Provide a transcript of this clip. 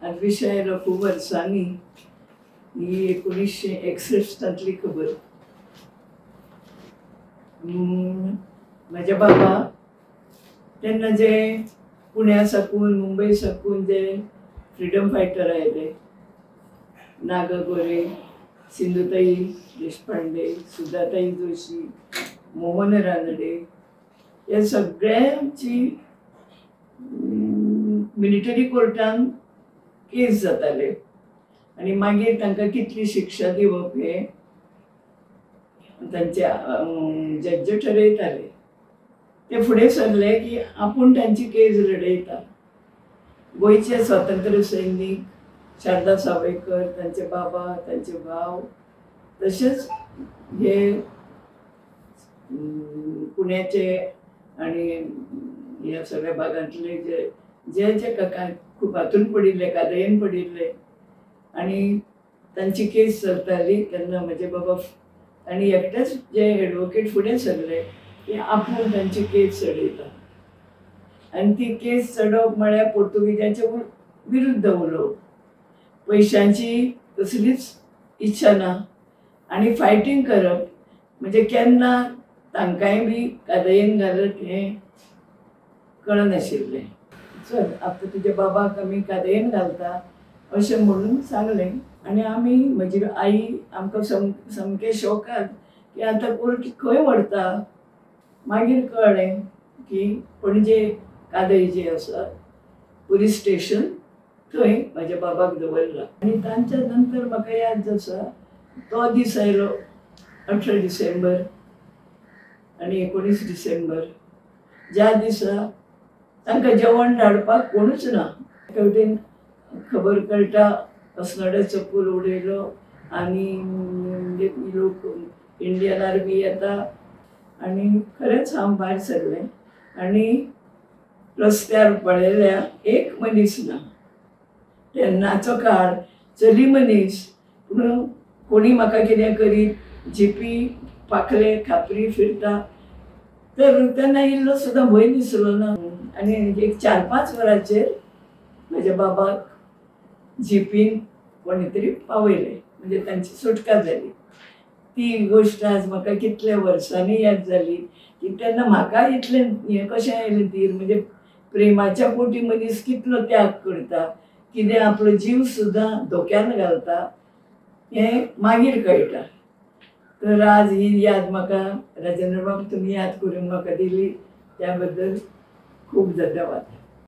आज विशय आयलो खूब वर्सांनी, ही 1961 खबर. म्हज्या बाबा तेन्ना जे पुण्या साकून मुंबय साकून जे फ्रिडम फायटर आयले, नागा गोरे, सिंधुताई देशपांडे, सुधाताई जोशी, मोहन रानडे, ह्या सगळ्यांची मिलिटरी कोर्टान केस जाताले आनी मागीर तांकां कितली शिक्षा दिवप हें तांचे जज्ज ठरयताले. ते फुडें सरले की आपूण तांची केस लडयता. गोंयचे स्वातंत्र्य सैनीक शारदा सावयकर, तांचे बाबा, तांचे भाव, तशेंच हे पुण्याचे आनी ह्या सगळ्या भागांतले जे जे जे खूब हातून पडिल्ले, कादयेन पडिल्ले आनी तांची केस चलताली तेन्ना म्हजे बाबा आनी एकटेच जे एडवोकेट फुडें सरले की आपूण तांची केस चडयता. आनी ती केस चडोवप म्हळ्यार पोर्तुगीजांचे विरुद्ध उलोवप, पयशांची कसलीच इच्छा ना आनी फायटींग करप म्हणजे केन्ना तांकांय बी कादयेन घालत हें कळनाशिल्लें. चल आतां तुज्या बाबाक आमी कादयेन घालता अशें म्हणून सांगलें आनी आमी, म्हजी आई आमकां सामकें शॉकान की आतां कोर्ट खंय व्हरता. मागीर कळ्ळें की पणजे कादय जी आसा पुलीस स्टेशन, थंय म्हज्या बाबाक दवरला. आनी तांच्या नंतर म्हाका याद आसा तो दीस आयलो 18 डिसेंबर आनी 19 डिसेंबर, ज्या दिसा तांकां जेवण धाडपाक कोणूच ना. एके वटेन खबर कळटा अस्नोड्याचो पूल उडयलो आनी लोक इंडियन आर्मी येता आनी खरेंच हांव भायर सरलें आनी रस्त्यार पळयल्यार एक मनीस ना. तेन्नाचो काळ चली मनीस, पूण कोणी म्हाका कितें करीत, जिपी पाखले खापरी फिरता, तर तेन्ना इल्लो सुद्दां भंय दिसलो ना. आनी एक 4-5 वरांचेर म्हज्या बाबाक जिपीन कोणी तरी पावयलें, म्हणजे तांची सुटका जाली. ती गोश्ट आज म्हाका कितल्या वर्सांनी याद जाली की तेन्ना म्हाका इतलें हें कशें आयलें धीर, म्हणजे प्रेमाच्या पोटी मनीस कितलो त्याग करता, कितें आपलो जीव सुद्दां धोक्यान घालता हें मागीर कळटा. तर आज ही याद म्हाका राजेंद्र बाब तुमी याद करून म्हाका दिली, त्या बद्दल खूब धन्यवाद.